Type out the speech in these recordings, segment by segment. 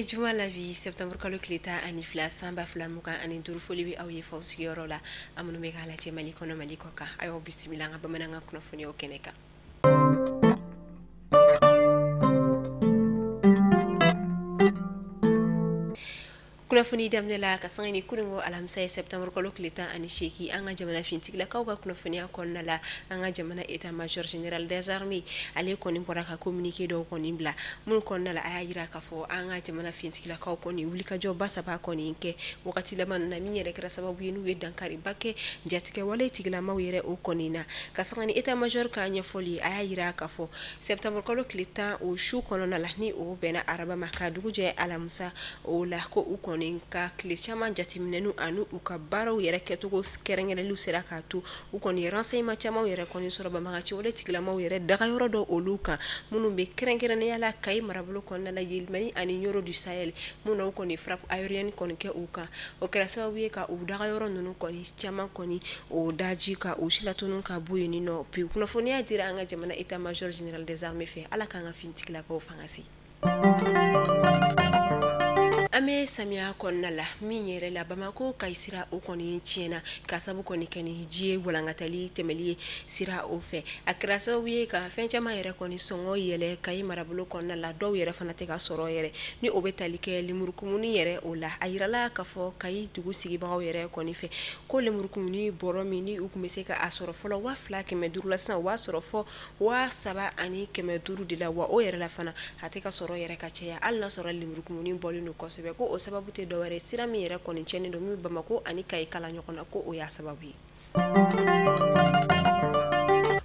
An bɛ juma la bi, septembre kalo tile 12, san 2025. Foli bɛ aw ye f'aw sigiyɔrɔ la, an minnu bɛ k'a lajɛ Mali kɔnɔ, Mali kɔ kan. A y'aw bisimila an ka bamanankan kunnafoniyaw kɛnɛ kan. Kunnafoni daminɛ la ka sanga ni kununko alamisa ye, septembre kalo tile 18, an ka jamana finitigilakaw ka kunnafoniya kɔnɔna la, an ka jamana état major général des armées, ale kɔni bɔra ka communiqué dɔw kɔni bila, minnu kɔnɔna la a y'a jira k'a fɔ an ka jamana finitigilakaw kɔni wulikajɔba saba kɔni kɛ wagati laban na, min yɛrɛ kɛra sababu ye n'u ye dankariba kɛ jatigɛwale tigilamaw yɛrɛ o kɔni na. Ka sanga ni état major ka ɲɛfɔli, a y'a jira k'a fɔ septembre kalo tile 10 o su kɔnɔna la, ni o bɛnna araba ma ka dugu jɛ alamisa o la, ko u kɔni ka tile caman jateminɛniw ani u ka baaraw yɛrɛ kɛcogo kɛrɛnkɛrɛnlenw sera k'a to u kɔni renseignement caman yɛrɛ kɔni sɔrɔ banbagaci wale tigilamaw yɛrɛ dagayɔrɔ dɔ olu kan, minnu bɛ kɛrɛnkɛrɛnnenya la Kayi marabolo kɔnɔna la, Yelimani ani Ɲɔrɔ du Sahel, minnu u kɔni frappe aérienne kɔni kɛ u kan. O kɛra sababu ye ka u dagayɔrɔ ninnu kɔni caman kɔni o daji ka u silatunu ka bɔ yen nɔ pewu. Kunnafoniya dira an ka jamana état major général des armées fɛ. Ala k'an ka finitigilakaw fanga se. An bɛ samiya kɔnɔna la, min yɛrɛ la Bamakɔ Kayi sira o kɔni tiɲɛna ka sababu kɔni kɛ ni ji ye walankatali tɛmɛli ye sira o fɛ. A kɛra sababu ye ka fɛn caman yɛrɛ kɔni sɔngɔ yɛlɛ Kayi marabolo kɔnɔna la, dɔw yɛrɛ fana tɛ ka sɔrɔ yɛrɛ, ni o bɛ tali kɛ lemurukumuni yɛrɛ o la. A yirala k'a fɔ Kayi dugu sigibagaw yɛrɛ kɔni fɛ ko lemurukumuni bɔrɔ min ni u tun bɛ se ka a sɔrɔ fɔlɔ 2500 la, sisan o b'a sɔrɔ fɔ 3500 de la, wa o yɛrɛ la fana a tɛ ka sɔrɔ yɛrɛ ka caya, hali n'a sɔrɔ lemurukumuni bɔlen don kosɛbɛ. Ko o sababu tɛ dɔwɛrɛ, sira min yɛrɛ kɔni tiɲɛnen don min bɛ Bamakɔ ani Kayi kala ɲɔgɔn na, ko o y'a sababu ye.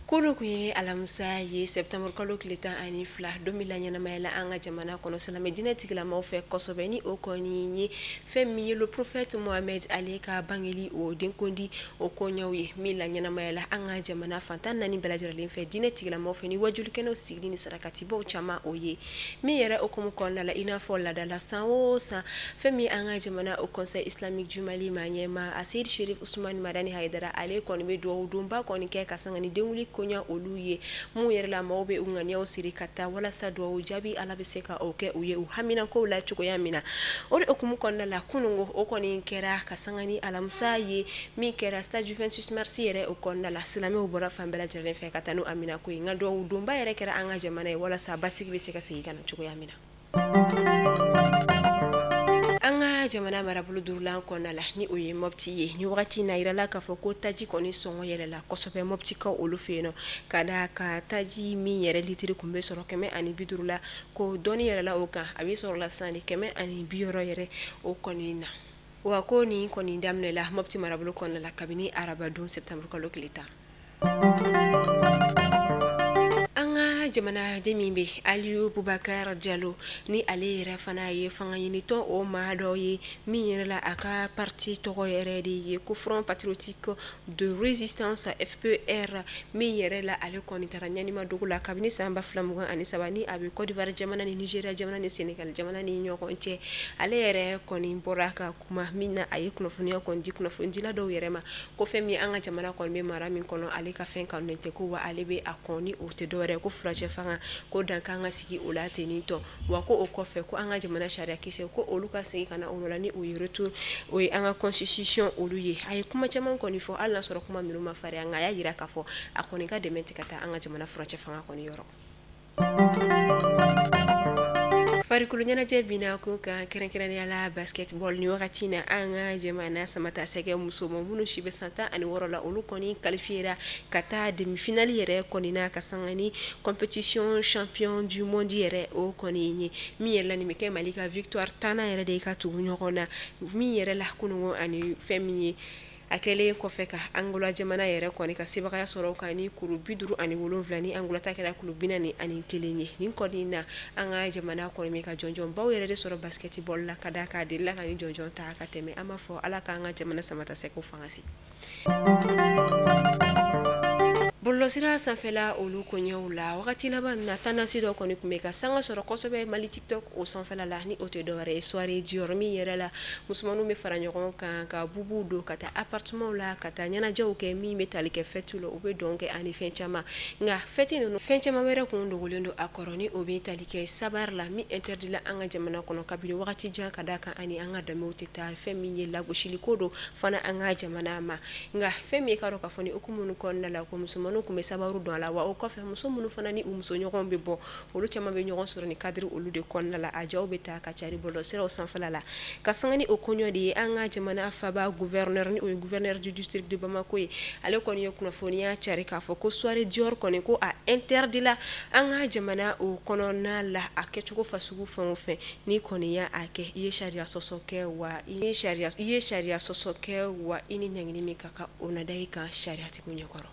Kunu kun ye alamisa ye, septembre kalo tile 12, don min la ɲɛnamaya la an ka jamana kɔnɔ silamɛ diinɛ tigilamaw fɛ kosɛbɛ, ni o kɔni ye fɛn min ye le prophète Mohamed ale ka bangeli o denkundi o koɲɛw ye, min la ɲɛnamaya la an ka jamana fantan naani bɛɛ lajɛlen fɛ diinɛ tigilamaw fɛ, ni wajulikɛnɛw sigili ni sarakatibaw caman o ye. Min yɛrɛ hukumu kɔnɔna la, i n'a fɔ laadala san o san, fɛn min an ka jamana au conseil islamique du Mali maa ɲɛmaa Aseyid Sherif Usumani Madani Hayidara, ale kɔni bɛ dugawu donba kɔni kɛ ka sanga ni denwuli koɲa olu ye, mun yɛrɛ la maaw bɛ u ŋaniyaw siri ka taa walasa dugawu jaabi Ala bɛ se ka o kɛ u ye u haminankow la cogoya min na. O de hukumu kɔnɔna la, kununko o kɔni kɛra ka sanga ni alamisa ye, min kɛra stade du 26 mars yɛrɛ o kɔnɔna la, silamɛw bɔra fan bɛɛ lajɛlen fɛ ka taa n'u haminanko ye. Nka dugawu donba yɛrɛ kɛra an ka jamana ye walasa basigi bɛ se ka segin ka na cogoya min na. An ka jamana marabolo duurulan kɔnɔna la, ni o ye Mopti ye, ni wagati na yirala k'a fɔ ko taji kɔni sɔngɔ yɛlɛla kosɛbɛ Moptikaw olu fɛ yen nɔ, ka da ka taji min yɛrɛ litiri kun bɛ sɔrɔ 150 la, ko dɔɔni yɛlɛla o kan, a bɛ sɔrɔ la sisan de 160 yɛrɛ o kɔni na. Wa ko nin kɔni daminɛla Mopti marabolo kɔnɔna la kabini arabadon septembre kalo tile 10. An ka jamanaden min bɛ Aliyu Bubakar Jalo, ni ale yɛrɛ fana ye fanga ɲinitɔn o maa dɔ ye, min yɛrɛ la a ka parti tɔgɔ yɛrɛ de ye ko Front Patriotique de Résistance FPR, min yɛrɛ la ale kɔni taara ɲanimadogo la kabini san 2023, ni a bɛ Côte d'Ivoire jamana ni Nigeria jamana ni Sénégal jamana ni ɲɔgɔn cɛ. Ale yɛrɛ kɔni bɔra ka kuma min na, a ye kunnafoniya kɔni di kunnafonidila dɔw yɛrɛ ma, ko fɛn min an ka jamana kɔni bɛ mara min kɔnɔ, ale ka fɛn kanu tɛ, ko wa ale bɛ a kɔn, ni o tɛ dɔwɛrɛ ko furancɛ fanga, ko dan kan ka sigi o la ten tɔ. Wa ko o kɔfɛ ko an ka jamana sariya kisɛ ko olu ka segin ka na o la, ni o ye retour o ye an ka constitution olu ye. A ye kuma caman kɔni fɔ, hali n'a sɔrɔ kuma ninnu ma farinya, nka a y'a jira k'a fɔ a kɔni ka dɛmɛ tɛ ka taa an ka jamana furancɛ fanga kɔni yɔrɔ. Farikolo ɲɛnajɛ bina ko kan, kɛrɛnkɛrɛnnenya la basketball, ni wagati na an ka jamana samatasɛgɛ musoman minnu si bɛ san 16 la, olu kɔni qualifiera ka taa demi-finale yɛrɛ kɔni na ka sanga ni compétition champion du monde yɛrɛ o kɔni ye, min yɛrɛ la nin bɛ kɛ Mali ka victoire tannan yɛrɛ de ye ka tugu ɲɔgɔn na, min yɛrɛ la kununko ani fɛn min ye a kɛlen kɔfɛ ka Angola jamana yɛrɛ kɔni ka sebagaya sɔrɔ kan ni kuru 57, ni Angola ta kɛra kuru 41 ye. Nin kɔni na an ka jamana kɔni bɛ ka jɔnjɔnbaw yɛrɛ de sɔrɔ basketball la, ka da k'a delila ka ni jɔnjɔn ta ka tɛmɛ. An b'a fɔ Ala k'an ka jamana samatasɛgɛw fanga se. Bɔlɔlɔsira sanfɛla olu koɲɛw la, wagati laban na tendance dɔ kɔni tun bɛ ka sanga sɔrɔ kosɛbɛ Mali TikTok o sanfɛla la, ni o tɛ dɔwɛrɛ ye soirée Dior min yɛrɛ la musomaninw bɛ fara ɲɔgɔn kan ka bubuw don ka taa appartement la ka taa ɲɛnajɛw kɛ min bɛ tali kɛ fête la, u bɛ dɔn kɛ ani fɛn caman. Nka fête ninnu fɛn caman wɛrɛ kun dogolen don a kɔrɔ, ni o bɛ tali kɛ sabar la min interdit la an ka jamana kɔnɔ kabini wagati jan, ka da kan ani an ka danbew tɛ taa fɛn min ye lagosili ko don fana an ka jamana ma. Nka fɛn min ye ka dɔn k'a fɔ ni hukumu kɔnɔna la ko musomaninw tun bɛ sabaru don a la, wa o kɔfɛ muso minnu fana ni u musoɲɔgɔnw bɛ bɔ, olu caman bɛ ɲɔgɔn sɔrɔ ni cadre olu de kɔnɔna la, a jaw bɛ taa ka cari bɔlɔlɔsiraw sanfɛla la. Ka sanga ni o koɲɔ de ye, an ka jamana faba gouverneur, ni o ye gouverneur du district de Bamako ye, ale kɔni ye kunnafoniya cari k'a fɔ ko soirée Dior kɔni ko a interdit la an ka jamana o kɔnɔna la, a kɛcogo fasugu fɛn o fɛn n'i kɔni y'a kɛ, i ye sariya sɔsɔ kɛ wa i ye sariya sɔsɔ kɛ wa i ni ɲangini min ka kan o na da i kan sariyatigiw ɲɛkɔrɔ.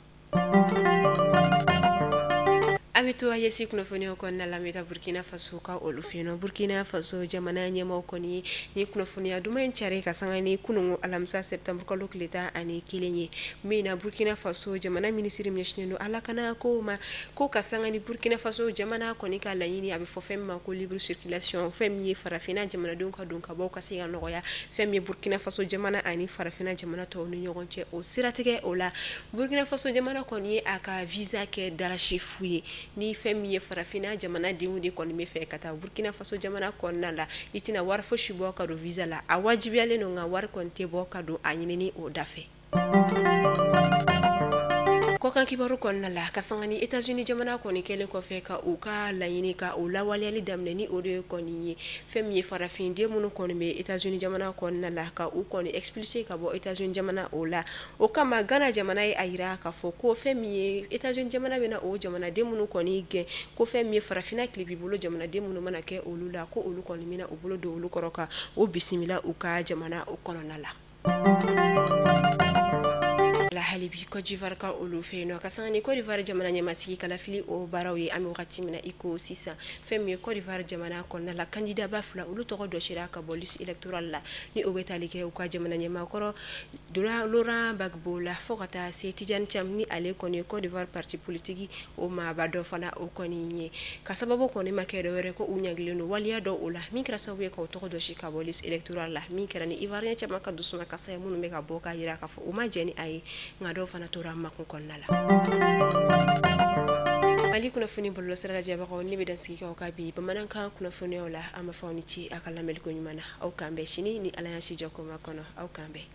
An bɛ to AES kunnafoniyaw kɔnɔna la, an bɛ taa Burkina Faso ka olu fɛ yen nɔ. Burkina Faso jamana ɲɛmaaw kɔni ye ni kunnafoniya duman in cari ka sanga ni kununko alamisa septembre kalo tile 11 ye, min na Burkina Faso jamana minisiri ɲɛsinnen don alakana ko ma, ko ka sanga ni Burkina Faso jamana kɔni ka laɲini, a bɛ fɔ fɛn min ma ko libre circulation, fɛn min ye farafinna jamanadenw ka don ka bɔ ka se ka nɔgɔya, fɛn min ye Burkina Faso jamana ani farafinna jamana tɔw ni ɲɔgɔn cɛ. O siratigɛ o la, Burkina Faso jamana kɔni ye a ka visa kɛ darasi fu ye, ni fɛn min ye farafinna jamanadenw de kɔni bɛ fɛ ka taa Burkina Faso jamana kɔnɔna la, i tɛna wari fosi bɔ ka don visa la, a wajibiyalen don, nka wari kɔni tɛ bɔ ka don a ɲinini o da fɛ. Kɔkan kibaru kɔnɔna la, ka sanga ni États-Unis jamana kɔni kɛlen kɔfɛ ka u ka laɲini ka u lawaleyali daminɛ, ni o de kɔni ye fɛn min ye farafinden minnu kɔni bɛ États-Unis jamana kɔnɔna la ka u kɔni expulser ka bɔ États-Unis jamana o la. O kama Ghana jamana ye a yira k'a fɔ ko fɛn min ye États-Unis jamana bɛna o jamanaden minnu kɔni gɛn, ko fɛn min ye farafinna tilebi bolo jamanaden minnu mana kɛ olu la, ko olu kɔni bɛna u bolo don olu kɔrɔ ka o bisimila u ka jamana o kɔnɔna la. La hali bi Côte d'Ivoire ka olu fɛ yen nɔ, ka sanga ni Côte d'Ivoire jamana ɲɛmasigi kalafili o baaraw ye, an bɛ wagati min na i ko sisan, fɛn min ye Côte d'Ivoire jamana kɔnɔna la candidat ba fila olu tɔgɔ dɔsira ka bɔ liste électorale la, ni o bɛ tali kɛ u ka jamana ɲɛmaakɔrɔ Laurent Gbagbo la, fo ka taa se Tidjane Thiam, ni ale kɔni ye Côte d'Ivoire parti politique o maaba dɔ fana o kɔni ye, ka sababu kɔni ma kɛ dɔwɛrɛ ko u ɲangilen don waleya dɔ o la min kɛra sababu ye k'o tɔgɔ dɔsi ka bɔ liste électorale la, min kɛra ni Ivoirien caman ka dusuna kasa ye, minnu bɛ ka bɔ k'a jira k'a fɔ u ma jɛn ni a ye, nka dɔw fana tora makun kɔnɔna la. Mali kunnafoni bɔlɔlɔsira lajɛbagaw, ne bɛ dan sigi k'aw ka bi bamanankan kunnafoniyaw la. An b'a fɔ aw ni ce a ka lamɛnni ko ɲuman na. Aw k'an bɛn sini ni Ala y'an si jɔ koma kɔnɔ. Aw k'an bɛn.